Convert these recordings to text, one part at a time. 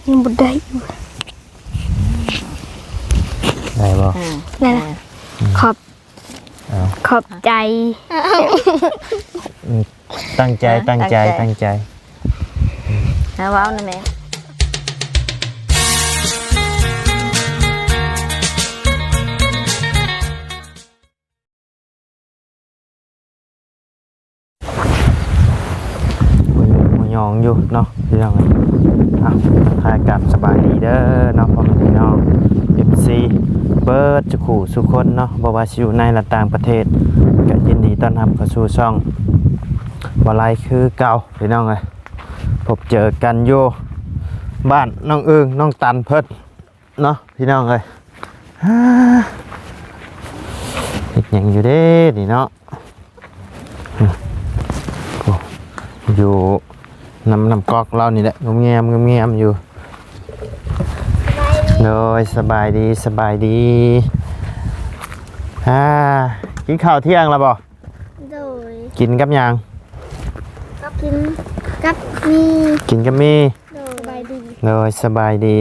ຍັງບໍ່ໄດ້ຢູ່ ໄດ້ບໍ່? ອືມ ໄດ້ລະ ອືມ ຂອບ ເອົາ ຂອບໃຈ ອືມ ຕັ້ງໃຈ ອ່າ ຕັ້ງໃຈ ຕັ້ງໃຈ ຕັ້ງໃຈ ຫາເວົ້ານະແມ່. ບໍ່ຍອງຢູ່ເນາະພີ່ນ້ອງເອີຍ. ເອົ້າ ພາກັນສະບາຍດີເດີເນາະ ພໍ່ແມ່ພີ່ນ້ອງ ເອັຟຊີ ເບິດສູ່ຄູ່ສູ່ຄົນເນາະ ບໍ່ວ່າຊິຢູ່ໃນ ແລະ ຕ່າງປະເທດ ກະຍິນດີຕ້ອນຮັບເຂົ້າສູ່ຊ່ອງບໍ່ໄລຄືເກົ່າ ພີ່ນ້ອງເອີຍ. ພົບເຈີກັນຢູ່ບ້ານນ້ອງອຶ່ງ ນ້ອງຕັນເພິ່ນ ເນາະ ພີ່ນ້ອງເອີຍ. ເຮັດຫຍັງຢູ່ເດ້ນີ້ເນາະ? ໂອ້ ຢູ່ນຳ ນຳກອກລາວນີ້ແຫຼະ ງອມແງມ ງອມແງມຢູ່. ໂດຍ ສະບາຍດີ ສະບາຍດີ. ອ່າ ກິນເຂົ້າທ່ຽງແລ້ວບໍ່? ໂດຍ ກິນກັບຫຍັງ? ກັບ ກິນກັບໝີ່ ກິນກັບໝີ່. ໂດຍ ສະບາຍດີ ໂດຍ ສະບາຍດີ.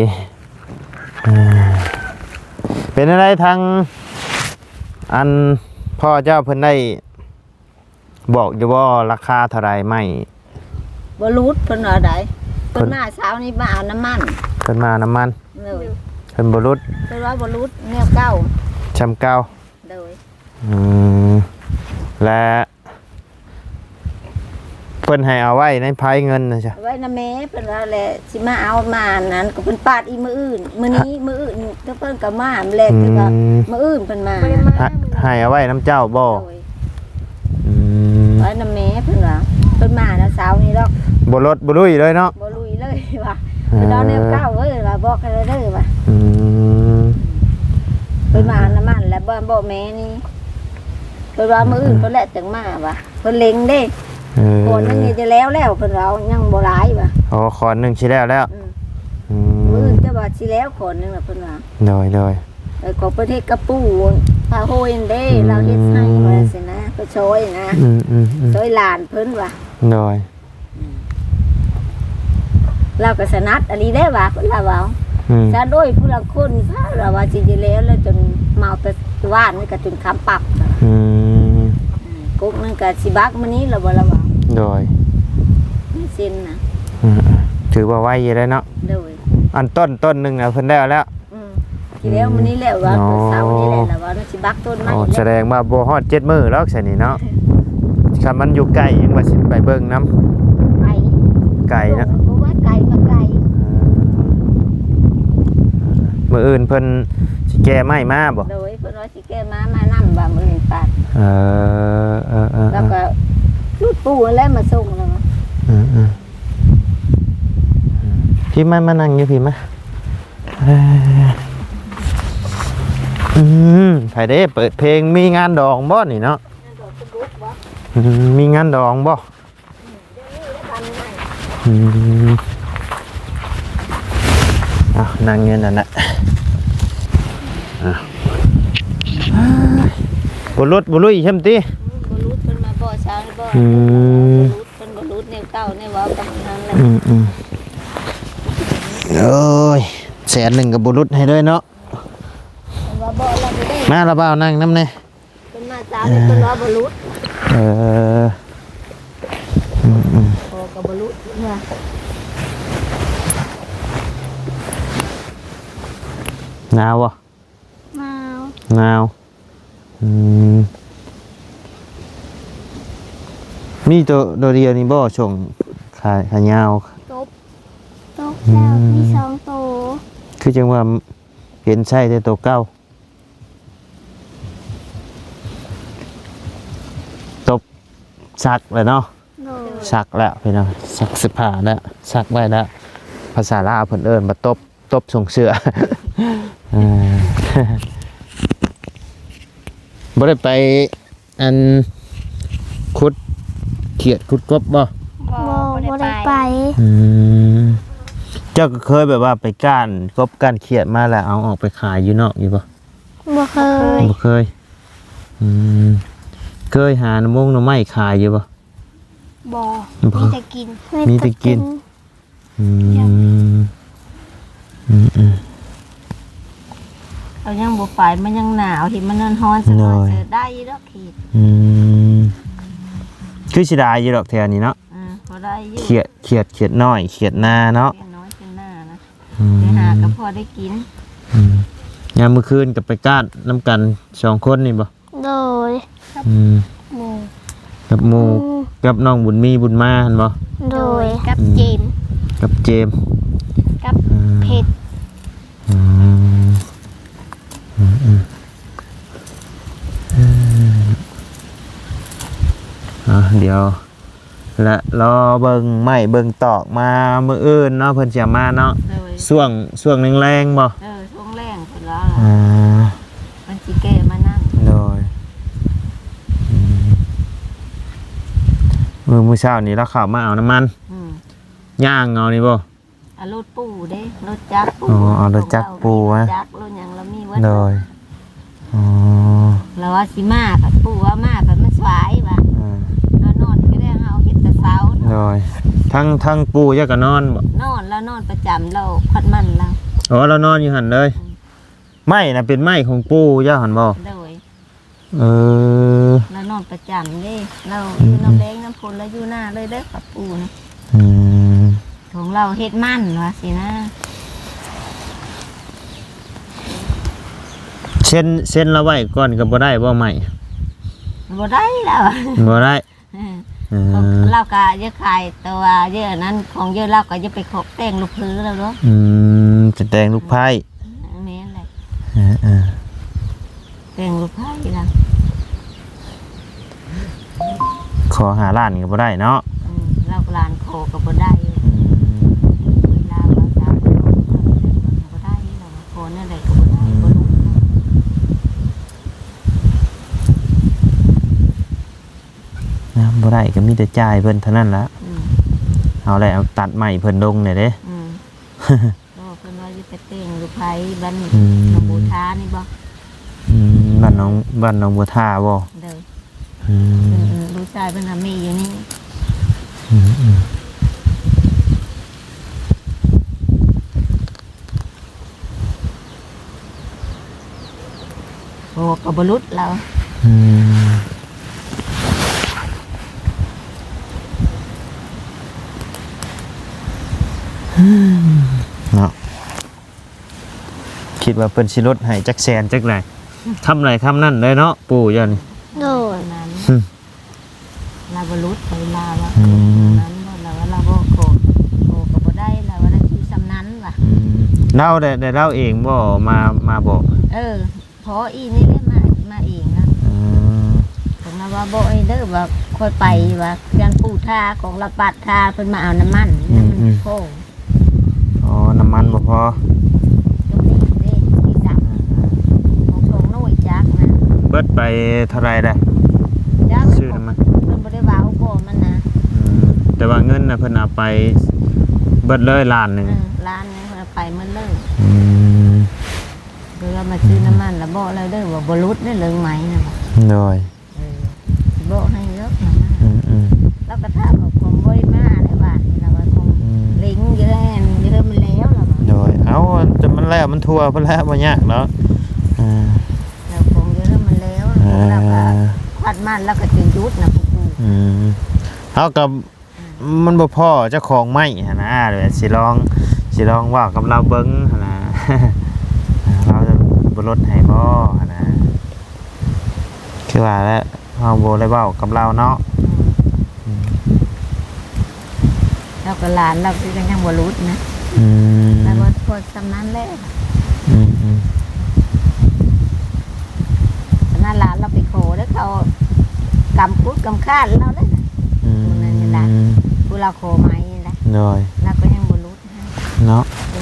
ເປັນຈັ່ງໃດ ທາງ ອັນ ພໍ່ເຈົ້າເພິ່ນໄດ້ບອກຢູ່ບໍ່ ລາຄາເທົ່າໃດໄມ້? ບໍ່ຫຼຸດ ເພິ່ນວ່າໃດ ເພິ່ນ ເພິ່ນມາເຊົ້ານີ້ມາເອົານ້ຳມັນ ເພິ່ນມາເອົານ້ຳມັນ. ໂດຍ ເພິ່ນບໍ່ຫຼຸດ ເພິ່ນວ່າບໍ່ຫຼຸດ ແນວເກົ່າ ຊ່ຳເກົ່າ. ໂດຍ ອືມ ແລະ ເພິ່ນໃຫ້ເອົາໄວ້ໃນໄພເງິນນະ ເອົາໄວ້ນຳແມ່ ເພິ່ນວ່າແຫຼະ ຊິມາເອົາມານັ້ນ ກໍເພິ່ນປາດອີກມື້ອື່ນ ມື້ນີ້ ມື້ອື່ນເພິ່ນກໍມາແຫຼະ. ອືມ ຄືວ່າມື້ອື່ນເພິ່ນມາ ໃຫ້ ໃຫ້ເອົາໄວ້ນຳເຈົ້າບໍ່? ໂດຍ ອືມ ໄວ້ນຳແມ່ ເພິ່ນວ່າ ເພິ່ນມານະເຊົ້ານີ້ດອກ ບໍ່ລົດບໍ່ລຸຍເລີຍເນາະ. ບໍ່ລຸຍເລີຍວ່າ ເອີ ເພິ່ນເອົາແນວເກົ່າເວີ້ຍວ່າ ບອກໃຫ້ເດີວ່າ. ອືມ ເພິ່ນມາເອົານ້ຳມັນແລ້ວ ບອກ ບອກແມ່ນີ້ ເພິ່ນວ່າມື້ອື່ນ ເອີ ເພິ່ນແຫຼະຈັ່ງມາວ່າ ເພິ່ນເລັງເດ້. ເອີ ຂອນໜຶ່ງນີ້ຈະແລ້ວແລ້ວ ເພິ່ນວ່າ ຍັງບໍ່ຫຼາຍວ່າ. ອໍ ຂອນໜຶ່ງຊິແລ້ວແລ້ວ. ອືມ ອືມ ມື້ອື່ນຈະວ່າຊິແລ້ວຂອນໜຶ່ງລະ ເພິ່ນວ່າ. ໂດຍ ໂດຍ ເອີ ຂອງເພິ່ນເຮັດກະປູຜ້າໂຮຍຫັ້ນເດ້. ອືມ ລາວເຮັດໃຫ້ວ່າຊັ້ນນະ ໄປຊ່ອຍນະ. ອືມໆໆ ຊ່ອຍຫຼານເພິ່ນວ່າ. ໂດຍ ອືມ ລາວກໍສະໜັດອີ່ຫຼີເດ້ວ່າ ລາວເວົ້າ. ອືມ ສະໂດຍຜູ້ລາງຄົນພາລາວວ່າຊິໄດ້ແລ້ວ ແລ້ວຈົນເມົາແຕ່ວານນີ້ກໍຈົນຄ່ຳປັບ. ອືມ ອືມ ກົກໜຶ່ງກໍຊິບັກມື້ນີ້ລາວວ່າ ລາວເວົ້າ. ໂດຍ ມີເສັ້ນນະ. ອືມ ຖືວ່າໄວຢູ່ເດ້ເນາະ. ໂດຍ ອັນຕົ້ນ ຕົ້ນໜຶ່ງນະ ເພິ່ນໄດ້ເອົາແລ້ວ. ອືມ ຊິແລ້ວມື້ນີ້ແຫຼະວ່າ. ອໍ ເສົານີ້ແຫຼະ ລະວ່າມັນຊິບັກຕົ້ນໄມ້. ອໍ ແລ້ວ ສະແດງວ່າບໍ່ຮອດເຈັດມື້ດອກຊັ້ນນີ້ເນາະ. ຄັນມັນຢູ່ໃກ້ຍັງວ່າຊິໄປເບິ່ງນຳ. ໄກ ໄກເນາະ ບໍ່ວ່າໄກບໍ່ໄກ. ເອີ ມື້ອື່ນເພິ່ນຊິແກ່ໄມ້ມາບໍ່? ໂດຍ ເພິ່ນວ່າຊິແກ່ມາ ມານຳວ່າມື້ອື່ນປາດ. ເອີ ເອີ ເອີ ແລ້ວກໍລົດປູ່ຫັ້ນແຫຼະມາສົ່ງແລ້ວ. ເອີ ເອີ ພີ່ມາ ມານັ່ງຢູ່ພີ້ມາ. ເອີ ອືມ ໃຜເດ້ເປີດເພງ? ມີງານດອງບໍ່ນີ້ເນາະ? ອືມ ມີງານດອງບໍ່? ອືມ ເອົາ ນັ່ງຢູ່ນັ້ນນະ. ເອົາ ບໍ່ຫຼຸດບໍ່ລຸຍຊ່ຳຕິ? ອືມ ບໍ່ຫຼຸດ ເພິ່ນມາບໍ່ເຊົ້ານີ້ບໍ່. ອືມ ເພິ່ນບໍ່ຫຼຸດແນວເກົ່າ ແນວເວົ້າກັນນັ້ນແຫຼະ. ອືມໆ ໂອ້ຍ ແສນໜຶ່ງກໍບໍ່ຫຼຸດໃຫ້ເລີຍເນາະ. ເພິ່ນວ່າບໍ່ລະບໍ່ໄດ້ ມາລະບ່າວນັ່ງນຳແດ່. ເພິ່ນມາເຊົ້ານີ້ ເອີ ເພິ່ນວ່າບໍ່ຫຼຸດ. ເອີ ອືມໆ ພໍກໍບໍ່ຫຼຸດເພິ່ນວ່າ. ໜາວບໍ່? ໜາວ ໜາວ. ອືມ ມີໂຕ ໂຕດຽວນີ້ບໍ່ ຊ່ວງຂາ ຂາຍາວ? ຕົບ ຕົບແລ້ວ ອືມ ມີສອງໂຕ. ຄືຈັ່ງວ່າເຫັນໃຊ້ແຕ່ໂຕເກົ່າ ຕົບ ຊັກແລ້ວເນາະ. ໂດຍ ຊັກແລ້ວພີ່ນ້ອງ ຊັກເສື້ອຜ້າແລ້ວ ຊັກໄວ້ແລ້ວ. ພາສາລາວເພິ່ນເອີ້ນວ່າຕົບ ຕົບສົ່ງເສື້ອ. ເອີ ບໍ່ໄດ້ໄປ ອັນ ຂຸດຂຽດຂຸດກົບບໍ່? ບໍ່ ບໍ່ໄດ້ໄປ. ອືມ ເຈົ້າກໍເຄີຍແບບວ່າໄປກ້ານກົບກ້ານຂຽດມາແລ້ວເອົາອອກໄປຂາຍຢູ່ນອກຢູ່ບໍ່? ບໍ່ເຄີຍ ບໍ່ເຄີຍ. ອືມ ເຄີຍຫາໜໍ່ມົງໜໍ່ໄມ້ຂາຍຢູ່ບໍ່? ບໍ່ ບໍ່ ມີແຕ່ກິນ ມີແຕ່ກິນ. ອືມ ອືມໆ ເຮົາຍັງບໍ່ໄປ ມັນຍັງໜາວ ເຫັນມັນຮ້ອນໆ ສະບາຍ ໂດຍ ເສີດໄດ້ຢູ່ດອກ ເຂດ ອືມ ຄືຊິໄດ້ຢູ່ດອກແຖວນີ້ເນາະ ອືມ ພໍໄດ້ຢູ່ ຂຽດ ຂຽດ ຂຽດນ້ອຍ ຂຽດນາເນາະ ຂຽດນ້ອຍ ຂຽດນານະ ອືມ ໄປຫາກໍພໍໄດ້ກິນ ອືມ ຍາມມື້ຄືນກໍໄປກາດນຳກັນສອງຄົນນີ້ບໍ່? ໂດຍ ອືມ ໝູ່ ກັບໝູ່ ອືມ ກັບນ້ອງບຸນມີ ບຸນມາຫັ້ນບໍ່? ໂດຍ ໂດຍ ກັບ ອືມ ເຈມ ກັບເຈມ ກັບ ອືມ ເພັດ ອືມ ອືມ ອືມ ເອີ ເອົາ ດຽວ ລະລໍເບິ່ງໄມ້ເບິ່ງຕອກມາມື້ອື່ນເນາະ ເພິ່ນຊິເອົາມາເນາະ ໂດຍ ຊ່ວງ ຊ່ວງແລງໆບໍ່? ເອີ ຊ່ວງແລງເພິ່ນວ່າ ອ່າ ເພິ່ນຊິແກ່ມານັ້ນ ໂດຍ ອືມ ມື້ ມື້ເຊົ້ານີ້ລາວເຂົ້າມາເອົານ້ຳມັນ ອືມ ຍ່າງເອົານີ້ບໍ່? ອາ ລົດປູ່ເດ້ ລົດຈັກປູ່ ອໍ ເອົາລົດຈັກປູ່ ລົດຈັກ ມາ ລົດຫຍັງລາວມີເບິດ ໂດຍ ອໍ ລາວວ່າຊິມາ ພັດປູ່ວ່າມາ ພັດມັນສາຍວ່າ ອືມ ເຮົານອນກໍໄດ້ ເຮົາເຮັດແຕ່ເຊົ້າເນາະ ໂດຍ ທັງ ທັງປູ່ເຈົ້າກໍນອນບໍ່? ນອນ ລາວນອນປະຈຳ ລາວພັດມັນລາວ ອໍ ລາວນອນຢູ່ຫັ້ນເລີຍ ອືມ ໄມ້ນະເປັນໄມ້ຂອງປູ່ເຈົ້າຫັ້ນບໍ່? ໂດຍ ເອີ ລາວນອນປະຈຳເດ້ ລາວ ອືມ ຢູ່ນຳແລງນຳຝົນ ລາວຢູ່ນາເລີຍເດີ ກັບປູ່ນະ ອືມ ຂອງລາວເຮັດມັນວ່າຊີ້ນະ ເຊັນ ເຊັນລາວໄວ້ກ່ອນກໍບໍ່ໄດ້ບໍ່ໄມ້? ບໍ່ໄດ້ແລ້ວ ບໍ່ໄດ້ ເອີ ເອີ ລາວກໍຢາກຂາຍ ແຕ່ວ່າເຢຍນັ້ນ ຂອງເຢຍລາວກໍຢ່າໄປຂອກແຕ່ງລູກເຂີລາວເນາະ ອືມ ຈະແຕ່ງລູກໃພ້ ແມ່ນແຫຼະ ເອີ ເອີ ແຕ່ງລູກໃພ້ລາວ ຂໍຫ້າລ້ານກໍບໍ່ໄດ້ເນາະ ອືມ ລາວກໍລ້ານຂໍກໍບໍ່ໄດ້ ອືມ ເວລາວ່າສາມຮ້ອຍກໍບໍ່ໄດ້ ລາວຂໍແນວໃດກໍບໍ່ໄດ້ ອືມ ບໍ່ລົງ ນະ ບໍ່ໄດ້ກໍມີແຕ່ຈ່າຍເພິ່ນເທົ່ານັ້ນລະ ອືມ ເອົາແລ້ວ ເອົາຕັດໄມ້ເພິ່ນລົງແດ່ເດ້ ອືມ ກໍເພິ່ນວ່າຢູ່ແຕ່ແຕ່ງຢູ່ໃຜ ບ້ານ ອືມ ໜອງບົວທານີ້ບໍ່? ອືມ ບ້ານໜອງ ບ້ານໜອງບົວທາບໍ່? ໂດຍ ອືມ ເພິ່ນ ລູກຊາຍເພິ່ນຫາແມ່ຢູ່ນີ້ ອືມ ອືມ ໂອ້ ກໍບໍ່ຫຼຸດລາວ ອືມ ເນາະ ຄິດວ່າເພິ່ນຊິຫຼຸດໃຫ້ຈັກແສນຈັກໃດ ທຳໃດທຳນັ້ນເລີຍເນາະ ປູ່ເຈົ້ານີ້ ໂດຍ ນັ້ນ ອືມ ລາວບໍ່ຫຼຸດໄປ ລາວວ່າ ອືມ ນັ້ນບໍ່ ລາວວ່າລາວບໍ່ຂໍ ຂໍກໍບໍ່ໄດ້ ລາວວ່າໄດ້ຄືສ່ຳນັ້ນວ່າ ອືມ ລາວໄດ້ ໄດ້ລາວເອງບໍ່ ມາ ມາບອກ? ເອີ ພໍ່ອີ່ນີ້ແຫຼະ ມາ ມາເອງນະ ອືມ ເພິ່ນລາວວ່າບອກໃຫ້ເດີ ວ່າຂ້ອຍໄປ ອືມ ວ່າຢ້ານປູ່ຖ້າ ຂອງລາວປັດຖ້າ ເພິ່ນມາເອົານ້ຳມັນ ອືມ ມັນ ອືມ ພໍ ອໍ ນ້ຳມັນບໍ່ພໍ ຕົງນີ້ເດ້ ທີ່ສາມ ອືມ ຂອງສອງໜ່ວຍຈັກນະ ເບິດໄປເທົ່າໃດລະ? ຈັກ ຊື້ນ້ຳມັນ ເພິ່ນບໍ່ໄດ້ເວົ້າ ບໍ່ມັນນະ ອືມ ແຕ່ວ່າເງິນນະ ເພິ່ນເອົາໄປເບິດເລີຍລ້ານໜຶ່ງ ເອີ ລ້ານໜຶ່ງ ເພິ່ນເອົາໄປໝົດເລີຍ ອືມ ເພິ່ນວ່າມາຊື້ ອືມ ນ້ຳມັນລະ ບອກລາວເດີ ວ່າບໍ່ຫຼຸດເດີ ເລື່ອງໄມ້ນະ ໂດຍ ເອີ ຊິບອກໃຫ້ດອກນະ ອືມໆ ລາວກໍຖາມວ່າຂອງບໍ່ໄດ້ມາແລ້ວບາດນີ້ ລາວວ່າຂອງ ອືມ ເລັງຢູ່ແລ້ວ ຢູ່ເຮືອນມັນແລ້ວ ລາວວ່າ ໂດຍ ເອົາ ແຕ່ມັນແລ້ວມັນທົ່ວພຸ້ນແຫຼະ ບໍ່ຍາກດອກ ເອີ ແລ້ວຂອງຢູ່ເຮືອນມັນແລ້ວ ເອີ ລາວກໍຄວັດມັນ ລາວກໍຈຶ່ງຢຸດນະ ອືມ ເຮົາກໍ ມັນບໍ່ພໍເຈົ້າຂອງໄມ້ຫັ້ນນະ ແບບຊິລອງ ຊິລອງເວົ້າກັບລາວເບິ່ງຫັ້ນນະ ລາວບໍ່ລົດໃຫ້ບໍ່ຫັ້ນນະ ຄືວ່າແຫຼະ ເຮົາບໍ່ໄດ້ເວົ້າກັບລາວເນາະ ອືມ ລາວກໍຫຼານລາວຄືກັນຍັງບໍ່ຫຼຸດນະ ອືມ ລາວບໍ່ພໍສ່ຳນັ້ນແຫຼະ ອືມໆ ຂະໜາດຫຼານລາວໄປຂໍເດີ ເຂົາກຳກຸດກຳຄາດລາວເດີ ອືມ ຜູ້ນັ້ນນີ້ນະ ຜູ້ລາວຂໍໄມ້ນີ້ນະ ໂດຍ ລາວກໍຍັງບໍ່ຫຼຸດ ເນາະ ເອີ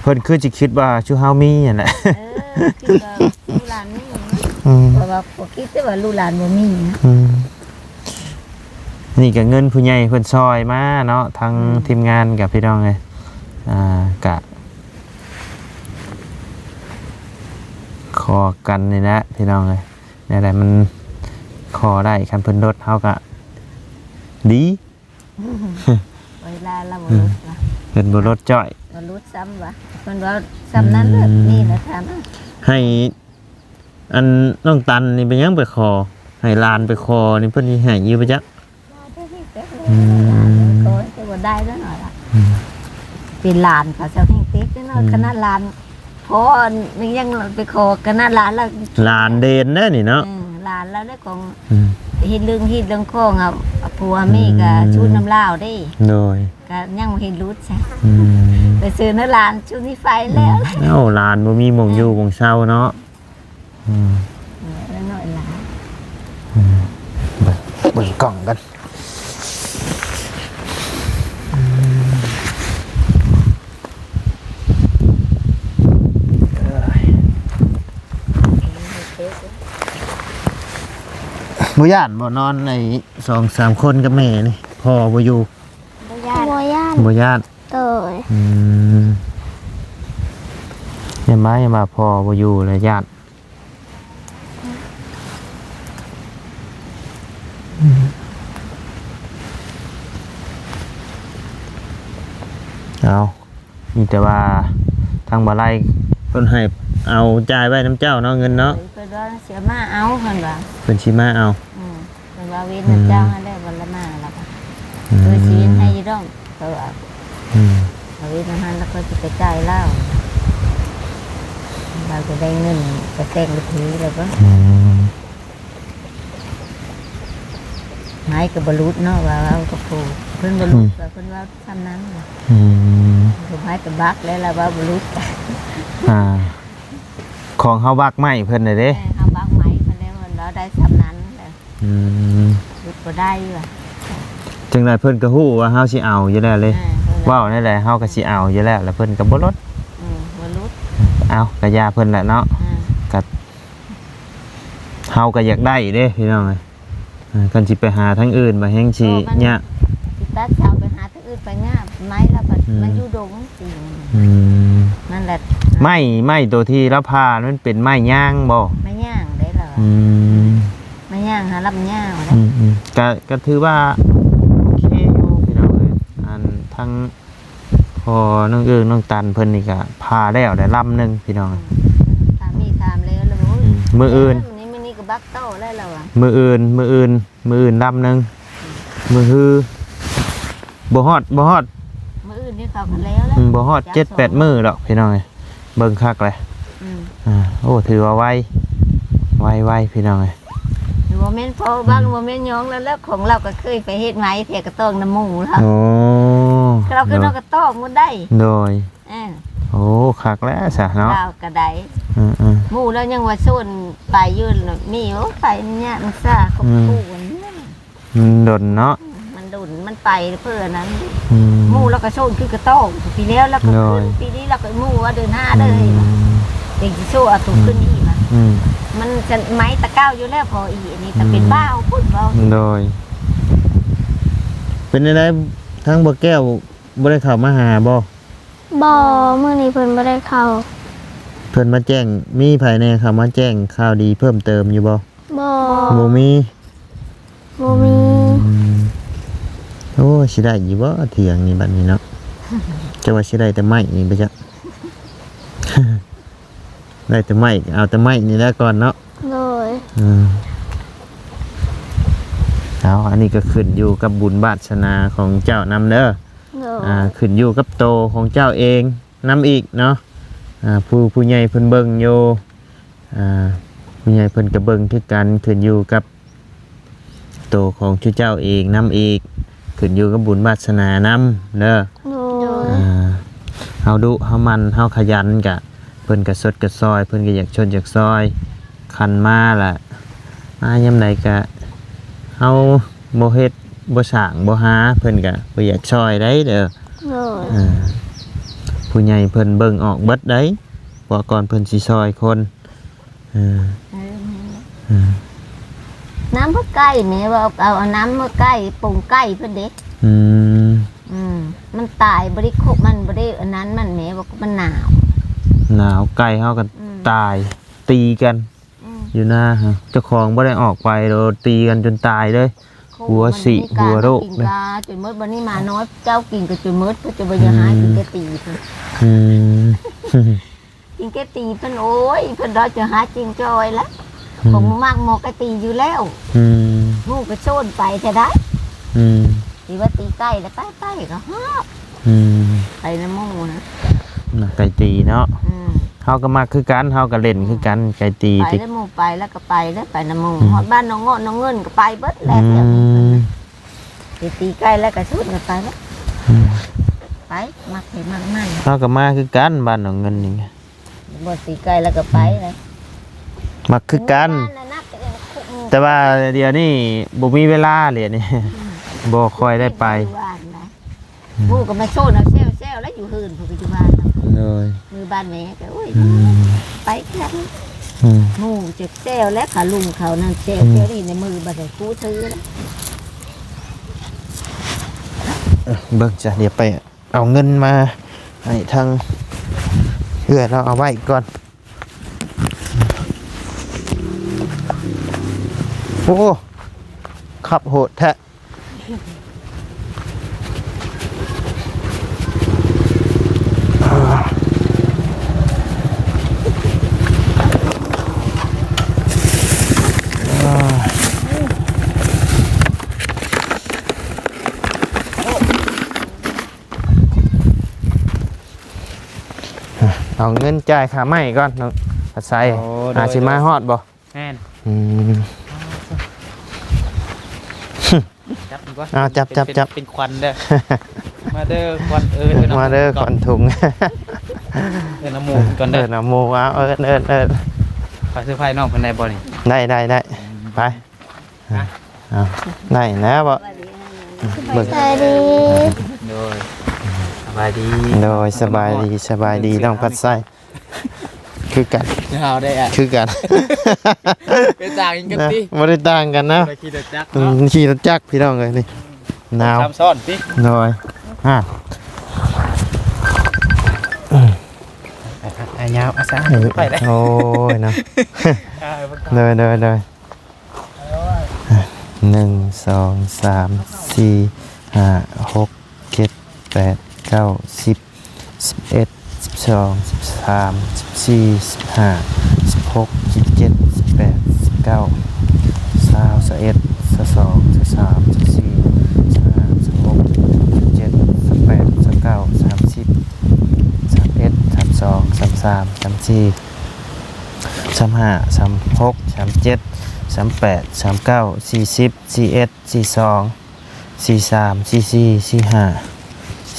ເພິ່ນຄືຊິຄິດວ່າຊຸມເຮົາມີຫັ້ນແຫຼະ ເອີ ຄິດວ່າລູກຫຼານມີ ອືມ ເພາະວ່າບໍ່ຄິດແຕ່ວ່າລູກຫຼານບໍ່ມີນະ ອືມ ນີ້ກໍເງິນຜູ້ໃຫຍ່ເພິ່ນຊ່ອຍມາເນາະ ທາງ ອືມ ທີມງານກັບພີ່ນ້ອງເອີຍ ອ່າ ກະຂໍກັນນີ້ແຫຼະພີ່ນ້ອງເອີຍ ແນວໃດມັນຂໍໄດ້ ຄັນເພິ່ນລົດເຮົາກະດີ ເວລາລາວບໍ່ລົດລະ ເພິ່ນບໍ່ລົດຈ້ອຍ ບໍ່ຫຼຸດຊ້ຳວ່າ ເພິ່ນເວົ້າຊ້ຳນັ້ນເລີຍ. ອືມ ນີ້ລະຖາມ ໃຫ້ອັນນ້ອງຕັນນີ້ເປັນຫຍັງໄປຂໍ ໃຫ້ຫຼານໄປຂໍນີ້ ເພິ່ນຊິໃຫ້ຢູ່ບໍ່ຈັກ? ອືມ ຂໍແຕ່ບໍ່ໄດ້ແລ້ວເນາະ ອືມ ເປັນຫຼານເຂົາເຈົ້າແຮ່ງຕິດເນາະ. ອືມ ຂະໜາດຫຼານພໍ່ຍັງໄປຂໍ ຂະໜາດຫຼານລະ ຫຼານເດນເດ້ນີ້ເນາະ. ເອີ ຫຼານລະໄດ້ຂອງ ອືມ ເຮັດເລື່ອງຮີດເລື່ອງຄອງ ເອົາ ເອົາຜົວເມກະ ອືມ ຊູດນຳລາວເດ້. ໂດຍ ກະຍັງບໍ່ເຫັນຫຼຸດຊະ. ອືມ ໄປຊື້ນຳຫຼານຊຸນີ້ໄປແລ້ວ. ອືມ ເອົ້າ ຫຼານບໍ່ມີໝ່ອງຢູ່ ເອີ ໝ່ອງເຊົາເນາະ. ອືມ ເອີ ນ້ອຍຫຼາຍ. ອືມ ເບິ່ງ ເບິ່ງກ້ອງກັນ. ອືມ ເອີຍ ບໍ່ຢ້ານບໍ່ ນອນໃນສອງສາມຄົນກັບແມ່ນີ້ ພໍ່ບໍ່ຢູ່? ບໍ່ຢ້ານ ບໍ່ຢ້ານ ບໍ່ຢ້ານ. ໂດຍ ອືມ ຢ່າມາ ຢ່າມາ ພໍ່ບໍ່ຢູ່ແລ້ວຢ້ານ. ເອົາ ມີແຕ່ວ່າທາງບ່າວໄລເພິ່ນໃຫ້ເອົາຈ່າຍໄວ້ນຳເຈົ້າເນາະ ເງິນເນາະ. ເພິ່ນວ່າຊິມາເອົາ ເພິ່ນວ່າ ເພິ່ນຊິມາເອົາ. ອືມ ເພິ່ນວ່າເວນນຳເຈົ້າຫັ້ນແຫຼະ ອືມ ວັນລະມາລະ ເອີ ອືມ ຊິເຮັດໃຫ້ຢູ່ດອກ ເພິ່ນວ່າ. ອືມ ເວນນຳຫັ້ນລະ ເຂົາຊິໄປຈ່າຍລາວ ລາວຈະໄດ້ເງິນໄປແຕ່ງພິທີແລ້ວບໍ່? ອືມ ໄມ້ກໍບໍ່ຫຼຸດເນາະ ວ່າເວົ້າກັບຜູ້ ເພິ່ນບໍ່ຫຼຸດ ອືມ ວ່າເພິ່ນເວົ້າສ່ຳນັ້ນ. ອືມ ຜູ້ໄມ້ກໍບັກແລ້ວ ລະວ່າບໍ່ຫຼຸດ. ອ່າ ຂອງເຮົາບັກໄມ້ເພິ່ນນະເດ້ ເອີ ເຮົາບັກໄມ້ເພິ່ນແລ້ວ ເພິ່ນເວົ້າໄດ້ສ່ຳນັ້ນແຫຼະ. ອືມ ຫຼຸດບໍ່ໄດ້ວ່າ ຈັ່ງໃດເພິ່ນກໍຮູ້ວ່າເຮົາຊິເອົາຢູ່ແລ້ວເດ້. ເອີ ເພິ່ນ ເວົ້າແນວໃດເຮົາກໍຊິເອົາຢູ່ແລ້ວ ແລ້ວເພິ່ນກໍບໍ່ຫຼຸດ. ອືມ ບໍ່ຫຼຸດ. ເອົ້າ ກໍຢ່າເພິ່ນແຫຼະເນາະ. ເອີ ກໍເຮົາກໍຢາກໄດ້ເດ້ພີ່ນ້ອງເອີຍ. ເອີ ຄັນຊິໄປຫາທາງອື່ນ ບາດແຮງຊິຍາກ ຊິຕັດເສົາໄປຫາທາງອື່ນໄປຍາກ ໄມ້ລະບັດ ອືມ ມັນຢູ່ດົງ. ອືມ ນັ້ນແຫຼະ ໄມ້ ໄມ້ໂຕທີ່ລາວຜ່າມັນເປັນໄມ້ຍາງບໍ່? ໄມ້ຍາງເດ້ລະ. ອືມ ໄມ້ຍາງຫາລຳຍາວເດ້. ອືມໆ ກະ ກະຖືວ່າໂອເຄຢູ່ພີ່ນ້ອງເອີຍ. ອັນທາງພໍ່ນ້ອງເອີງ ນ້ອງຕັນເພິ່ນນີ້ກະຜ່າແລ້ວໄດ້ລຳໜຶ່ງພີ່ນ້ອງ. ອືມ ຖາມນີ້ຖາມແລ້ວລະ ອືມ ມື້ອື່ນ ມື້ນີ້ ມື້ນີ້ກໍບັກຕໍ່ແລ້ວລະວ່າ ມື້ອື່ນ ມື້ອື່ນ ມື້ອື່ນລຳໜຶ່ງ ມື້ຮື ບໍ່ຮອດ ບໍ່ຮອດ ມື້ອື່ນນີ້ເຂົາກໍແລ້ວແລ້ວ. ອືມ ບໍ່ຮອດເຈັດແປດມື້ດອກພີ່ນ້ອງເອີຍ ເບິ່ງຄັກແຫຼະ. ອືມ ອ່າ ໂອ້ ຖືວ່າໄວ ໄວໆ ພີ່ນ້ອງເອີຍ. ບໍ່ແມ່ນພໍ່ບັງ ອືມ ບໍ່ແມ່ນຫຍັງແລ້ວ ແລ້ວຂອງລາວກໍເຄີຍໄປເຮັດໄມ້ແຖວກະຕ້ອງນຳໝູ່ລາວ. ໂອ້ ລາວຄືນອກກະຕ້ອງໝົດໄດ໋. ໂດຍ ເອີ ໂອ້ ຄັກແລ້ວຊະເນາະ ລາວກໍໄດ້. ເອີໆ ໝູ່ລາວຍັງວ່າຊົນໄປຢູ່ ມີ ໂອ້ ໄປຍາກ ມັນຊ້າ ອືມ ຄອບຄົວນີ້. ມັນດົນເນາະ ມັນດົນ ມັນໄປເພື່ອນັ້ນ. ອືມ ໝູ່ລາວກໍໂຊນຄືກະຕ້ອງ ປີແລ້ວລາວກໍ ໂດຍ ຂຶ້ນ ປີນີ້ລາວກໍໝູ່ວ່າເດີນຫ້າເລີຍ. ອືມ ເປັນຊິໂຊເອົາໂຕ ອືມ ຂຶ້ນອີກນະ. ອືມ ມັນຈະໄມ້ຕະເກົ່າຢູ່ແລ້ວ ພໍອີກອັນນີ້ ອືມ ແຕ່ເປັນບ່າວພຸ້ນເວົ້າ. ໂດຍ ເປັນຈັ່ງໃດ ທາງບໍ່ແກ້ວບໍ່ໄດ້ເຂົ້າມາຫາບໍ່? ບໍ່ ມື້ນີ້ເພິ່ນບໍ່ໄດ້ເຂົ້າ. ເພິ່ນມາແຈ້ງ ມີໃຜແດ່ເຂົ້າມາແຈ້ງຂ່າວດີເພີ່ມເຕີມຢູ່ບໍ່? ບໍ່ ບໍ່ມີ ບໍ່ມີ. ອືມ ໂອ້ຍ ຊິໄດ້ຢູ່ບໍ່ຖຽງນີ້ບັດນີ້ເນາະ? ຈະວ່າຊິໄດ້ແຕ່ໄມ້ນີ້ບໍ່ຈັກ ໄດ້ແຕ່ໄມ້ ເອົາແຕ່ໄມ້ນີ້ແຫຼະກ່ອນເນາະ. ໂດຍ ອືມ ເອົາ ອັນນີ້ກໍຂຶ້ນຢູ່ກັບບຸນວາດສະໜາຂອງເຈົ້ານຳເດີ. ໂດຍ ອ່າ ຂຶ້ນຢູ່ກັບໂຕຂອງເຈົ້າເອງນຳອີກເນາະ. ອ່າ ຜູ້ ຜູ້ໃຫຍ່ເພິ່ນເບິ່ງຢູ່ ອ່າ ຜູ້ໃຫຍ່ເພິ່ນກໍເບິ່ງຄືກັນ ຂຶ້ນຢູ່ກັບໂຕຂອງເຈົ້າເອງນຳອີກ ຂຶ້ນຢູ່ກັບບຸນວາດສະໜານຳເດີ. ໂດຍ ໂດຍ ອ່າ ເຮົາດຸເຮົາໝັ່ນເຮົາຂະຫຍັນກະ ເພິ່ນກະຊົດກະຊອຍ ເພິ່ນກະຢາກຊົດຢາກຊອຍ. ຄັນມາລະ ມາຍາມໃດກະ ເຮົາບໍ່ເຮັດບໍ່ສ້າງບໍ່ຫາ ເພິ່ນກະບໍ່ຢາກຊ່ອຍໃດເດີ. ໂດຍ ເອີ ຜູ້ໃຫຍ່ເພິ່ນເບິ່ງອອກເບິດໃດ ກວ່າກ່ອນເພິ່ນຊິຊ່ອຍຄົນ. ເອີ ເອີ ແມ່ນແຫຼະ ເອີ ນ້ຳເພິ່ນໄກ່ແມ່ ວ່າເອົາ ເອົານ້ຳມາໄກ່ ປົງໄກ່ເພິ່ນເດ້. ອືມ ອືມ ມັນຕາຍ ບໍ່ໄດ້ຄົບ ມັນບໍ່ໄດ້ອັນນັ້ນມັນແມ່ ວ່າມັນໜາວ ໜາວ ໄກ່ເຮົາກໍ ອືມ ຕາຍ ຕີກັນ. ອືມ ຢູ່ນາ ເຈົ້າຂອງບໍ່ໄດ້ອອກໄປໂລດ ຕີກັນຈົນຕາຍເລີຍ. ຫົວສີ ຫົວໂລກ ກິນກາຈົນໝົດ ບັດນີ້ໝານ້ອຍເຈົ້າກິນກໍຈົນໝົດ ເພິ່ນຈະບໍ່ຢາກໃຫ້ ອືມ ກິນແຕ່ຕີນ ອືມ ກິນແຕ່ຕີນເພິ່ນ ໂອ້ຍ ເພິ່ນເຮົາຈະຫາກິນຈ່ອຍລະ ອືມ ຂອງມັກໝໍກະຕີຢູ່ແລ້ວ ອືມ ໝູ່ກໍໂຊນໄປແທ້ໄດ໋ ອືມ ຊິວ່າຕີໄກ່ລະໄປ ໄປກໍຮອດ ອືມ ໄປນຳໝູ່ນະ ມັກໄກ່ຕີເນາະ ອືມ ເຮົາກໍມັກຄືກັນ ເຮົາກໍຫຼິ້ນຄືກັນ ອືມ ໄກ່ຕີ ໄປແລ້ວໝູ່ໄປແລ້ວກໍໄປເດີ ໄປນຳໝູ່ ອືມ ຮອດບ້ານໜອງເງາະໜອງເງິນກໍໄປເບິດແຫຼະ ອືມ ແຖວນີ້ເພິ່ນນະ ໄປຕີໄກ່ແລ້ວກໍຊຸດກັນໄປແລ້ວ ອືມ ໄປ ມັກໃຜມັກມັນ ເຮົາກໍມາຄືກັນ ບ້ານໜອງເງິນນີ້ ບໍ່ຕີໄກ່ແລ້ວກໍໄປເລີຍ ອືມ ມັກຄືກັນ ແຕ່ວ່າດຽວນີ້ບໍ່ມີເວລາເລີຍນີ້ ອືມ ບໍ່ຄ່ອຍໄດ້ໄປ ຢູ່ບ້ານນະ ອືມ ໝູ່ກໍມາໂຊນເອົາແຊວໆ ແລ້ວຢູ່ເຮືອນ ເພິ່ນກໍຢູ່ບ້ານເນາະ ໂດຍ ມື້ບ້ານແມ່ກໍ ໂອ້ຍ ອືມ ໄປແລ້ວ ອືມ ໝູ່ຈັກແຊວແລ້ວ ຂາລຸງເຂົານັ້ນແຊວ ອືມ ແຊວນີ້ໃນມືບັດໃດຄູຖືແລ້ວ ເບິ່ງຈ້ະ ດຽວໄປ ເອົາເງິນມາໃຫ້ທາງເອື້ອຍລາວເອົາໄວ້ກ່ອນ ໂອ້ ຂັບໂຫດແທ້ ເອົາເງິນຈ່າຍຄ່າໄມ້ກ່ອນ ນ້ອງອາໄສ ໂອ້ ໂດຍ ອາ ຊິມາຮອດບໍ່? ແມ່ນ ອືມ ຈັບມັນກ່ອນ ເອົາ ຈັບ ຈັບ ເປັນ ຈັບ ເປັນຂວັນເດີ ມາເດີຂວັນ ເອີ ມາເດີຂວັນທຸງ ເອີ້ນນຳໝູ່ກ່ອນເດີ ເອີ້ນນຳໝູ່ ເອົາ ເອີ້ນ ເອີ້ນ ເອີ້ນ ໄປເຊີໄພນ້ອງເພິ່ນໄດ້ບໍ່ນີ້? ໄດ້ ໄດ້ ໄດ້ ອືມ ໄປ ຮະ ເອົາ ໄດ້ແລ້ວບໍ່? ສະບາຍດີ ໂດຍ ສະບາຍດີ ໂດຍ ສະບາຍດີ ສະບາຍດີ ນ້ອງພັດໄຊ ຄືກັນ ເຮົາໄດ້ອະ ຄືກັນ ໄປຕ່າງກັນຕິ ບໍ່ໄດ້ຕ່າງກັນນະ ໄປຂີ່ລົດຈັກ ອືມ ເນາະ ຂີ່ລົດຈັກ ພີ່ນ້ອງເອີຍ ນີ້ ໜາວ ສາມຊ້ອນຕິ ໂດຍ ຮະ ອາຍາວ ອາສາ ເອີ ໄປແລ້ວ ໂອ້ຍເນາະ ໂດຍ ໂດຍ ໂດຍ ໜຶ່ງ ສອງ ສາມ ສີ່ ຫ້າ ຫົກ ເຈັດ ແປດ ເກົ້າ ສິບ ສິບເອັດ ສິບສອງ ສິບສາມ ສິບສີ່ ສິບຫ້າ ສິບຫົກ ສິບເຈັດ ສິບແປດ ສິບເກົ້າ ຊາວ ຊາວເອັດ ຊາວສອງ ຊາວສາມ ຊາວສີ່ ຊາວຫ້າ ຊາວຫົກ ຊາວເຈັດ ຊາວແປດ ຊາວເກົ້າ ສາມສິບ ສາມເອັດ ສາມສອງ ສາມສາມ ສາມສີ່ ສາມຫ້າ ສາມຫົກ ສາມເຈັດ ສາມແປດ ສາມເກົ້າ ສີ່ສິບ ສີ່ເອັດ ສີ່ສອງ ສີ່ສາມ ສີ່ສີ່ ສີ່ຫ້າ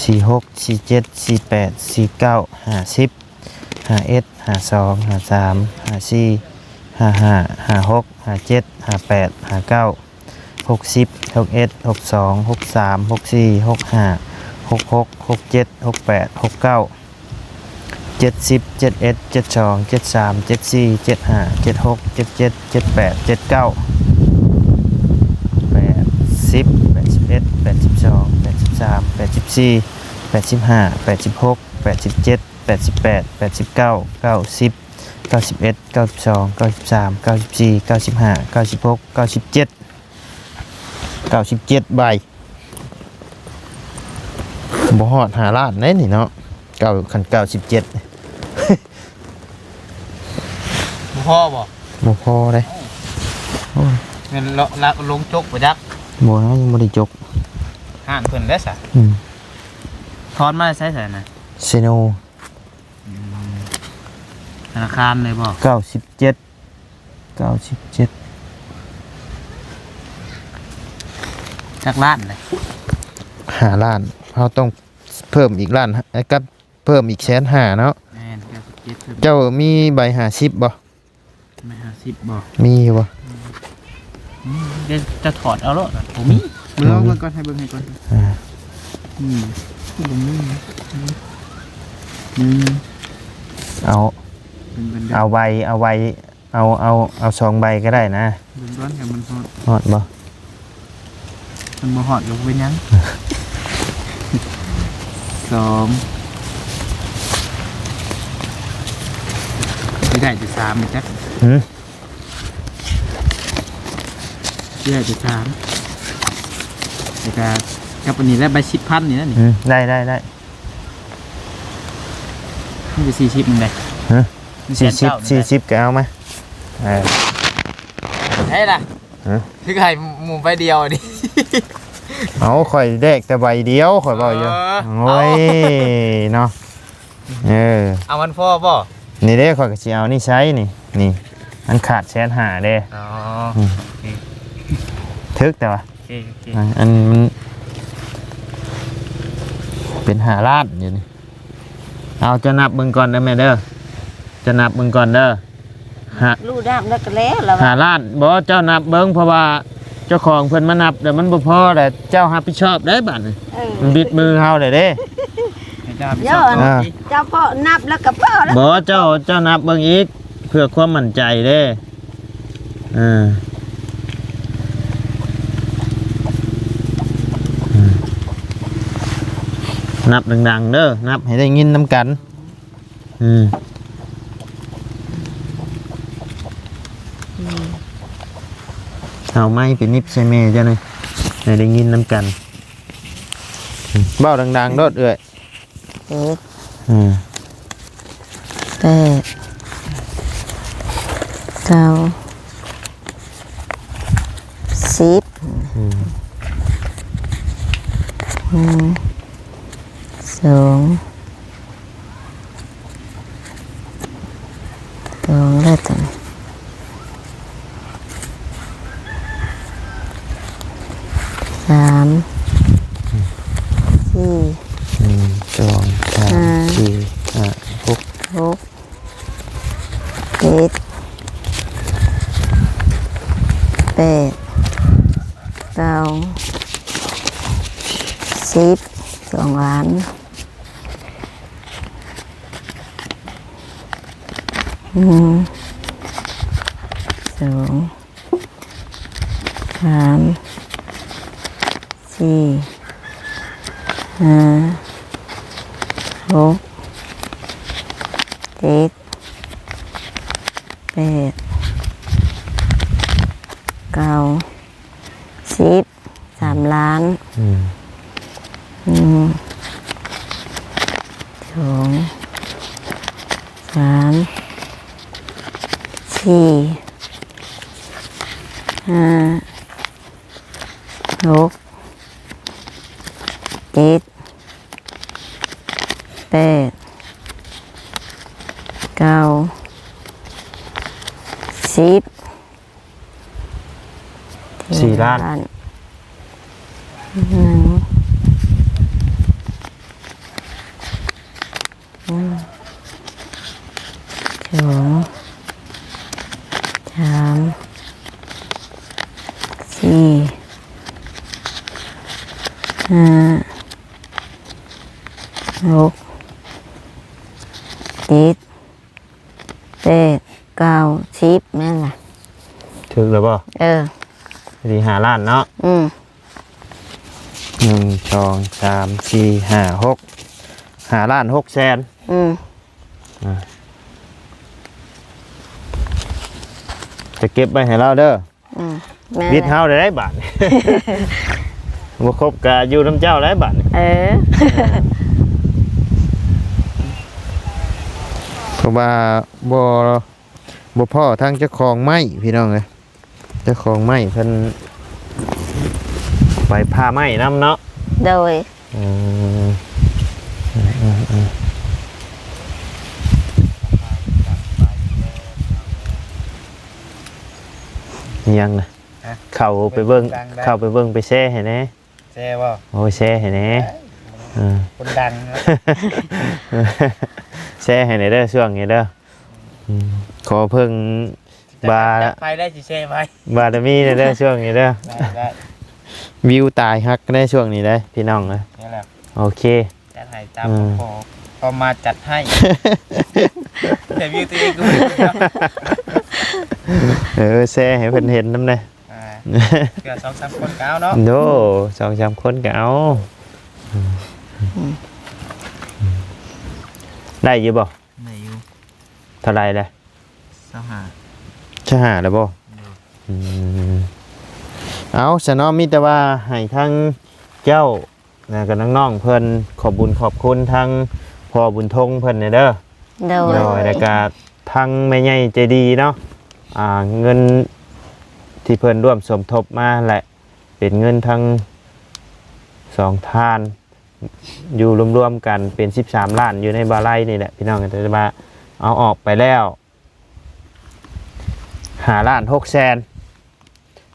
ສີ່ຫົກ ສີ່ເຈັດ ສີ່ແປດ ສີ່ເກົ້າ ຫ້າສິບ ຫ້າເອັດ ຫ້າສອງ ຫ້າສາມ ຫ້າສີ່ ຫ້າຫ້າ ຫ້າຫົກ ຫ້າເຈັດ ຫ້າແປດ ຫ້າເກົ້າ ຫົກສິບ ຫົກເອັດ ຫົກສອງ ຫົກສາມ ຫົກສີ່ ຫົກຫ້າ ຫົກຫົກ ຫົກເຈັດ ຫົກແປດ ຫົກເກົ້າ ເຈັດສິບ ເຈັດເອັດ ເຈັດສອງ ເຈັດສາມ ເຈັດສີ່ ເຈັດຫ້າ ເຈັດຫົກ ເຈັດເຈັດ ເຈັດແປດ ເຈັດເກົ້າ ແປດສິບ ແປດສິບເອັດ ແປດສິບສອງ ແປດສິບສາມ ແປດສິບສີ່ ແປດສິບຫ້າ ແປດສິບຫົກ ແປດສິບເຈັດ ແປດສິບແປດ ແປດສິບເກົ້າ ເກົ້າສິບ ເກົ້າສິບເອັດ ເກົ້າສິບສອງ ເກົ້າສິບສາມ ເກົ້າສິບສີ່ ເກົ້າສິບຫ້າ ເກົ້າສິບຫົກ ເກົ້າສິບເຈັດ ເກົ້າສິບເຈັດໃບ ບໍ່ຮອດຫ້າລ້ານເດ້ນີ້ເນາະ ເກົ້າ ຄັນເກົ້າສິບເຈັດ ບໍ່ພໍບໍ່? ບໍ່ພໍເດ້ ໂອ້ຍ ແມ່ນລະ ລະລົງຈົກບໍ່ຈັກ ບໍ່ນະ ຍັງບໍ່ໄດ້ຈົກ ຮ້ານເພິ່ນແຫຼະຊະ ອືມ ຖອນມາແຕ່ໃສຊະນະ? ເຊໂນ ອືມ ທະນາຄານເລີຍບໍ່? ເກົ້າສິບເຈັດ ເກົ້າສິບເຈັດ ຈັກລ້ານເລີຍ? ຫ້າລ້ານ ເຮົາຕ້ອງເພີ່ມອີກລ້ານ ເອີ ກັບເພີ່ມອີກແສນຫ້າເນາະ ແມ່ນ ເກົ້າສິບເຈັດ ເພີ່ມ ເຈົ້າມີໃບຫ້າສິບບໍ່? ໃບຫ້າສິບບໍ່? ມີຢູ່ບໍ່? ອືມ ອືມ ດຽວຈະຖອດເອົາໂລດ ບໍ່ມີ ອືມ ເບິ່ງເອົາເບິ່ງກ່ອນ ໃຫ້ເບິ່ງໃຫ້ກ່ອນ ອ່າ ອືມ ບໍ່ມີ ອືມ ເອົາ ເບິ່ງກ່ອນເດີ ເອົາໃບ ເອົາໃບ ເອົາ ເອົາ ເອົາສອງໃບກໍໄດ້ນະ ເບິ່ງກ່ອນ ຄັນມັນຮອດ ຮອດບໍ່? ມັນບໍ່ຮອດກໍບໍ່ເປັນຫຍັງ ສອງ ຊິໄດ້ແຕ່ສາມ ຈັກ ຫື ຊິໄດ້ແຕ່ສາມ ແລ້ວກໍກັບອັນນີ້ແຫຼະ ໃບສິບພັນນີ້ນະນີ້. ອືມ ໄດ້ ໄດ້ ໄດ້ ມັນຊິສີ່ສິບນຳໃດ? ຮະ? ສີ່ສິບ ສີ່ສິບກໍເອົາມາ. ເອີ ໃຫ້ລະ. ຮະ? ຄືໃຫ້ໝູ່ໃບດຽວນີ້. ເອົາ ຂ້ອຍແລກແຕ່ໃບດຽວ ຂ້ອຍເວົ້າຢູ່. ເອີ ໂອ້ຍ ເອົາ ເນາະ. ເອີ ເອົາ ມັນພໍບໍ່? ນີ້ເດ້ ຂ້ອຍກໍຊິເອົານີ້ໃຊ້ນີ້ ນີ້ ມັນຂາດແສນຫ້າເດ້. ອໍ ອືມ ຖືກແຕ່ວ່າ ໂອເຄ ໂອເຄ ອັນມັນເປັນຫ້າລ້ານຢູ່ນີ້. ເອົາ ເຈົ້ານັບເບິ່ງກ່ອນເດີແມ່ເດີ ເຈົ້ານັບເບິ່ງກ່ອນເດີ. ຮະ ຮູ້ນັບແລ້ວກໍແລ້ວລະ ຫ້າລ້ານບໍ່? ເຈົ້ານັບເບິ່ງ ເພາະວ່າເຈົ້າຂອງເພິ່ນມານັບແລ້ວມັນບໍ່ພໍແລ້ວ ເຈົ້າຮັບຜິດຊອບໄດ້ບາດນີ້. ເອີ ມັນບິດມືເຮົາແລ້ວເດ້. ໃຫ້ເຈົ້າຮັບຜິດຊອບ ເອີ ເຈົ້າພໍນັບແລ້ວກໍພໍແລ້ວ. ບໍ່ ເຈົ້າ ເຈົ້ານັບເບິ່ງອີກ ເພື່ອຄວາມໝັ້ນໃຈເດ້. ເອີ ອືມ ນັບດັງໆເດີ ນັບໃຫ້ໄດ້ຍິນນຳກັນ. ອືມ ອືມ ເອົາໄມໄປໜິບໃສ່ແມ່ເຈົ້າໜ່ອຍ ໃຫ້ໄດ້ຍິນນຳກັນ. ເວົ້າດັງໆໂລດເອື້ອຍ. ເຈັດ ອືມ ແປດ ເກົ້າ ສິບ ອືມ ໜຶ່ງ ສອງ ສອງແລ້ວຕົວນີ້ ສາມ ສີ່ ໜຶ່ງ ສອງ ສາມ ຫ້າ ສີ່ ຫ້າ ຫົກ ຫົກ ເຈັດ ແປດ ເກົ້າ ສິບ ສອງລ້ານ. ໜຶ່ງ ສອງ ສາມ ສີ່ ຫ້າ ຫົກ ເຈັດ ແປດ ເກົ້າ ສິບ ສາມລ້ານ. ອືມ ໜຶ່ງ ສອງ ສາມ ສີ່ ຫ້າ ຫົກ ເຈັດ ແປດ ເກົ້າ ສິບ ສີ່ລ້ານ. ໜຶ່ງ ໜຶ່ງ ສອງ ສາມ ສີ່ ຫ້າ ຫົກ ເຈັດ ແປດ ເກົ້າ ສິບ ແມ່ນລະ. ຖືກແລ້ວບໍ່? ເອີ ຊິຫ້າລ້ານເນາະ. ອືມ ໜຶ່ງ ສອງ ສາມ ສີ່ ຫ້າ ຫົກ ຫ້າລ້ານຫົກແສນ. ອືມ ອ່າ ຈະເກັບໄວ້ໃຫ້ລາວເດີ. ອືມ ແມ່ນ ວິດເຮົາໄດ້ບາດນີ້ ບໍ່ຄົບກະຢູ່ນຳເຈົ້າໄດ້ບາດນີ້. ເອີ ເພາະວ່າບໍ່ ບໍ່ພໍ້ທາງເຈົ້າຂອງໄມ້ ພີ່ນ້ອງເອີຍ. ເຈົ້າຂອງໄມ້ເພິ່ນໄປຜ່າໄມ້ນຳເນາະ. ໂດຍ ອືມ ຍັງນະ ຮະ ເຂົ້າໄປເບິ່ງ ເບິ່ງດັງໄດ໋ ເຂົ້າໄປເບິ່ງໄປແຊໃຫ້ແດ່. ແຊບໍ່? ໂອ້ຍ ແຊໃຫ້ແດ່. ເອີ ເອີ ຄົນດັງເນາະ ແຊໃຫ້ແດ່ເດີ ຊ່ວງນີ້ເດີ. ອືມ ຂໍເພິ່ງ ບາ ຈັດໄປໄດ້ຊິແຊໄວ້ ບາລະມີແດ່ເດີ ຊ່ວງນີ້ເດີ. ໄດ້ ໄດ້ ວິວຕາຍຮັກໃນຊ່ວງນີ້ເດ້ ພີ່ນ້ອງເອີຍ. ນີ້ແຫຼະ ໂອເຄ ຈັດໃຫ້ຕາມ ອືມ ຂໍ ກໍມາຈັດໃຫ້ ແຕ່ວິວຕົວເອງກໍບໍ່ໄດ້. ເອີ ແຊໃຫ້ເພິ່ນເຫັນນຳແດ່. ອ່າ ເທື່ອສອງສາມຄົນກໍເອົາເນາະ. ໂດ ສອງສາມຄົນກໍເອົາ. ອືມ ໄດ້ຢູ່ບໍ່? ໄດ້ຢູ່. ເທົ່າໃດລະ? ຊາວຫ້າ ຊາວຫ້າແລ້ວບໍ່? ໂດຍ ອືມ ເອົາ ສະເນາະ ມີແຕ່ວ່າໃຫ້ທາງເຈົ້າ ແລ້ວກໍນ້ອງໆເພິ່ນ ຂອບບຸນຂອບຄຸນທາງພໍ່ບຸນທົງເພິ່ນແດ່ເດີ. ໂດຍ ໂດຍ ແລ້ວກໍທາງແມ່ໃຫຍ່ໃຈດີເນາະ ອ່າ ເງິນທີ່ເພິ່ນຮ່ວມສົມທົບມາແຫຼະ ເປັນເງິນທັງສອງທ່ານ ຢູ່ລວມໆກັນເປັນສິບສາມລ້ານ ຢູ່ໃນບ່າໄລນີ້ແຫຼະ ພີ່ນ້ອງ. ແຕ່ວ່າເອົາອອກໄປແລ້ວ ຫ້າລ້ານຫົກແສນ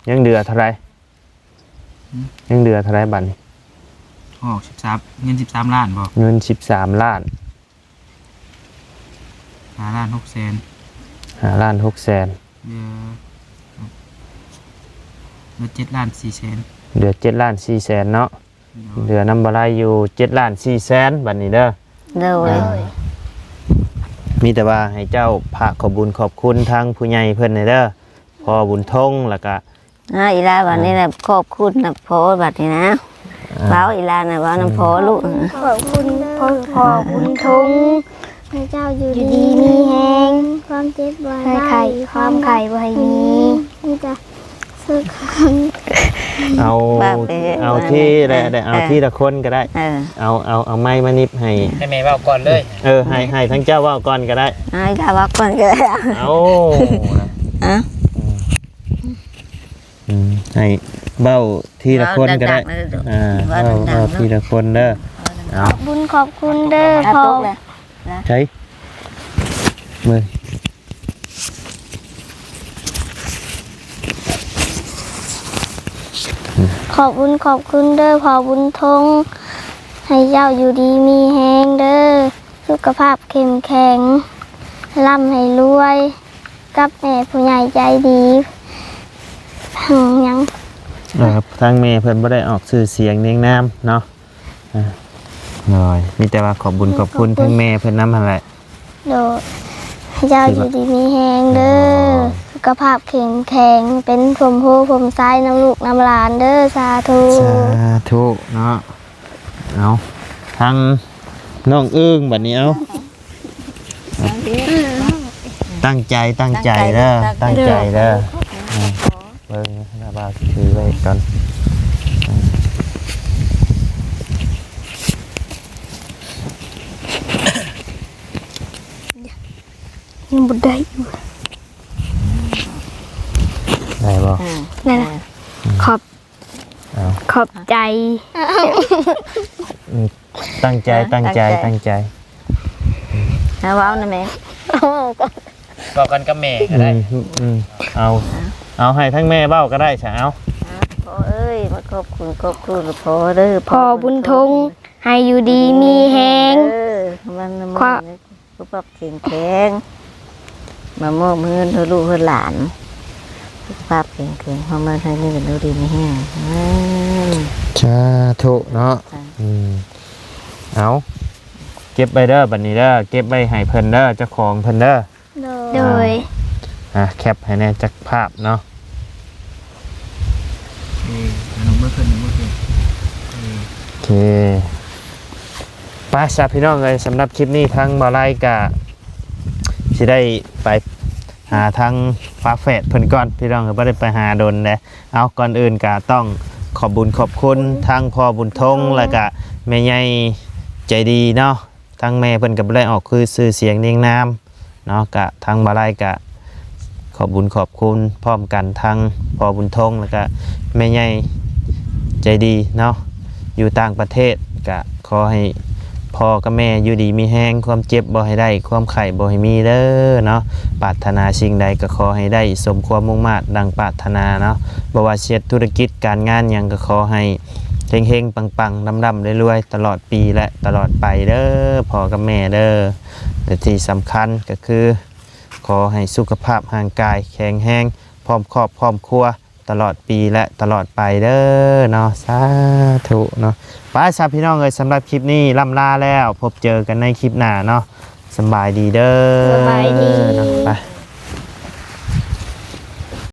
ຍັງເຫຼືອເທົ່າໃດ? ຫືມ? ຍັງເຫຼືອເທົ່າໃດບັດນີ້? ອອກສິບສາມ ເງິນສິບສາມລ້ານບໍ່? ເງິນສິບສາມລ້ານ ຫ້າລ້ານຫົກແສນ ຫ້າລ້ານຫົກແສນ ເຫຼືອ ເຫຼືອເຈັດລ້ານສີ່ແສນ ເຫຼືອເຈັດລ້ານສີ່ແສນເນາະ. ໂດຍ ເຫຼືອນຳບ່າໄລຢູ່ເຈັດລ້ານສີ່ແສນ ບັດນີ້ເດີ. ໂດຍ ອ່າ ມີແຕ່ວ່າໃຫ້ເຈົ້າຝາກຂອບບຸນຂອບຄຸນທາງຜູ້ໃຫຍ່ເພິ່ນແດ່ເດີ ພໍ່ບຸນທົງ ແລ້ວກະ ອ່າ ອີຫຼາບັດນີ້ນະ ອ່າ ຂອບຄຸນນະພໍ່ ບັດນີ້ນະ ອ່າ ເວົ້າ ອີຫຼານະ ເວົ້ານຳພໍ່ລູກ. ຂອບຄຸນພໍ່ ພໍ່ບຸນທົງ ໃຫ້ເຈົ້າຢູ່ດີມີແຮງ ຄວາມເຈັບບໍ່ໃຫ້ໄຂ້ ຄວາມໄຂ້ບໍ່ໃຫ້ມີ ມີແຕ່ສຸກ ເອົາ ເອົາທີລະ ເອີ ເອົາທີລະຄົນກໍໄດ້. ເອີ ເອົາ ເອົາ ເອົາໄມມານິບໃຫ້ ໃຫ້ແມ່ເວົ້າກ່ອນເລີຍ. ເອີ ໃຫ້ ໃຫ້ທັງເຈົ້າເວົ້າກ່ອນກໍໄດ້ ໃຫ້ເຈົ້າເວົ້າກ່ອນກໍໄດ້. ເອົາ ອະ ອືມ ອືມ ໃຫ້ເວົ້າທີລະຄົນກໍໄດ້. ເວົ້າດັງໆເລີຍລູກ ອ່າ ເວົ້າ ເວົ້າ ເວົ້າທີລະຄົນເດີ. ເອົາ ຂອບບຸນຂອບຄຸນເດີພໍ່. ໃສ ເບິ່ງ ຂອບບຸນຂອບຄຸນເດີພໍ່ບຸນທົງ ໃຫ້ເຈົ້າຢູ່ດີມີແຮງເດີ ສຸຂະພາບເຂັ້ມແຂງ ລ່ຳໃຫ້ລວຍ ກັບແມ່ຜູ້ໃຫຍ່ໃຈດີ ຫຍັງ ເອີ ທາງແມ່ເພິ່ນບໍ່ໄດ້ອອກຊື່ສຽງນຽງນາມເນາະ. ເອີ ໂດຍ ມີແຕ່ວ່າຂອບບຸນຂອບຄຸນທາງແມ່ເພິ່ນນຳຫັ້ນແຫຼະ. ໂດຍ ໃຫ້ເຈົ້າຢູ່ດີມີແຮງເດີ ໂດຍ ສຸຂະພາບເຂັ້ມແຂງ ເປັນຮົ່ມໂພຮົ່ມໄຊນຳລູກນຳຫຼານເດີ ສາທຸ ສາທຸເນາະ. ເອົາ ທາງນ້ອງອຶ້ງບັດນີ້ ເອົາ ຕັ້ງໃຈ ຕັ້ງໃຈເດີ ຕັ້ງໃຈເດີ ຕັ້ງໃຈເດີ. ເອີ ເບິ່ງນະ ບ່າວຊິຖືໄວ້ກ່ອນ. ຍັງບໍ່ໄດ້ຢູ່ ໄດ້ບໍ່? ອືມ ນັ້ນນະ ອືມ ຂອບ ເອົາ ຂອບໃຈ ອືມ ຕັ້ງໃຈ ອ່າ ຕັ້ງໃຈ ຕັ້ງໃຈ ຕັ້ງໃຈ ຫາເວົ້ານະແມ່ ເວົ້າກັນກັບແມ່ກໍໄດ້. ອືມ ອືມ ເອົາ ເອົາໃຫ້ທັງແມ່ເວົ້າກໍໄດ້ຊະ. ເອົາ ພໍ່ເອີຍ ມາຂອບຄຸນຂອບຄຸນພໍ່ເດີ ພໍ່ບຸນທົງ ໃຫ້ຢູ່ດີມີແຮງ ເອີ ມັນ ຄວາມ ສຸຂະພາບແຂງແຂງ ມາມອບເຮືອນໃຫ້ລູກໃຫ້ຫຼານ ສຸຂະພາບແຂງແຂງ ຄວາມມາໃຫ້ເງິນຢູ່ດີມີແຮງ. ສາທຸເນາະ. ອືມ ເອົາ ເກັບໄວ້ເດີ ບັດນີ້ເດີ ເກັບໄວ້ໃຫ້ເພິ່ນເດີ ເຈົ້າຂອງເພິ່ນເດີ. ໂດຍ ໂດຍ ອ່າ ແຄບໃຫ້ແດ່ຈັກພາບເນາະ. ເອີ ເອົາລົງມາເພິ່ນ ລົງມາເພິ່ນ ເອີ ໂອເຄ ໄປຊະພີ່ນ້ອງເອີຍ. ສຳລັບຄລິບນີ້ທາງບ່າວໄລກະຊິໄດ້ໄປຫາທາງຝາແຝດເພິ່ນກ່ອນພີ່ນ້ອງເອີຍ ບໍ່ໄດ້ໄປຫາດົນແລ້ວ. ເອົາ ກ່ອນອື່ນກະຕ້ອງຂອບບຸນຂອບຄຸນທາງພໍ່ບຸນທົງ ແລ້ວກະແມ່ໃຫຍ່ໃຈດີເນາະ. ທາງແມ່ເພິ່ນກໍບໍ່ໄດ້ອອກຄືຊື່ສຽງນຽງນາມເນາະ ກະທາງບ່າວໄລກະຂອບບຸນຂອບຄຸນພ້ອມກັນທາງພໍ່ບຸນທົງ ແລ້ວກະແມ່ໃຫຍ່ໃຈດີເນາະ ຢູ່ຕ່າງປະເທດ. ກະຂໍໃຫ້ພໍ່ກັບແມ່ຢູ່ດີມີແຮງ ຄວາມເຈັບບໍ່ໃຫ້ໄດ້ ຄວາມໄຂ້ບໍ່ໃຫ້ມີເດີເນາະ. ປາດຖະໜາສິ່ງໃດກໍຂໍໃຫ້ໄດ້ສົມຄວາມມຸ່ງມາດດັ່ງປາດຖະໜາເນາະ. ບໍ່ວ່າຊິເຮັດທຸລະກິດການງານຫຍັງກໍຂໍໃຫ້ ເຮັງໆ ປັງໆ ລ່ຳໆ ລວຍໆ ຕະຫຼອດປີ ແລະ ຕະຫຼອດໄປເດີ ພໍ່ກັບແມ່ເດີ. ແລະ ທີ່ສຳຄັນກໍຄື ຂໍໃຫ້ສຸຂະພາບຮ່າງກາຍແຂງແຮງ ພ້ອມຄອບພ້ອມຄົວ ຕະຫຼອດປີ ແລະ ຕະຫຼອດໄປເດີເນາະ. ສາທຸເນາະ. ໄປຊະພີ່ນ້ອງເອີຍ ສຳລັບຄລິບນີ້ລ່ຳລາແລ້ວ ພົບເຈີກັນໃນຄລິບໜ້າເນາະ. ສະບາຍດີເດີ ສະບາຍດີ ເນາະ. ໄປ.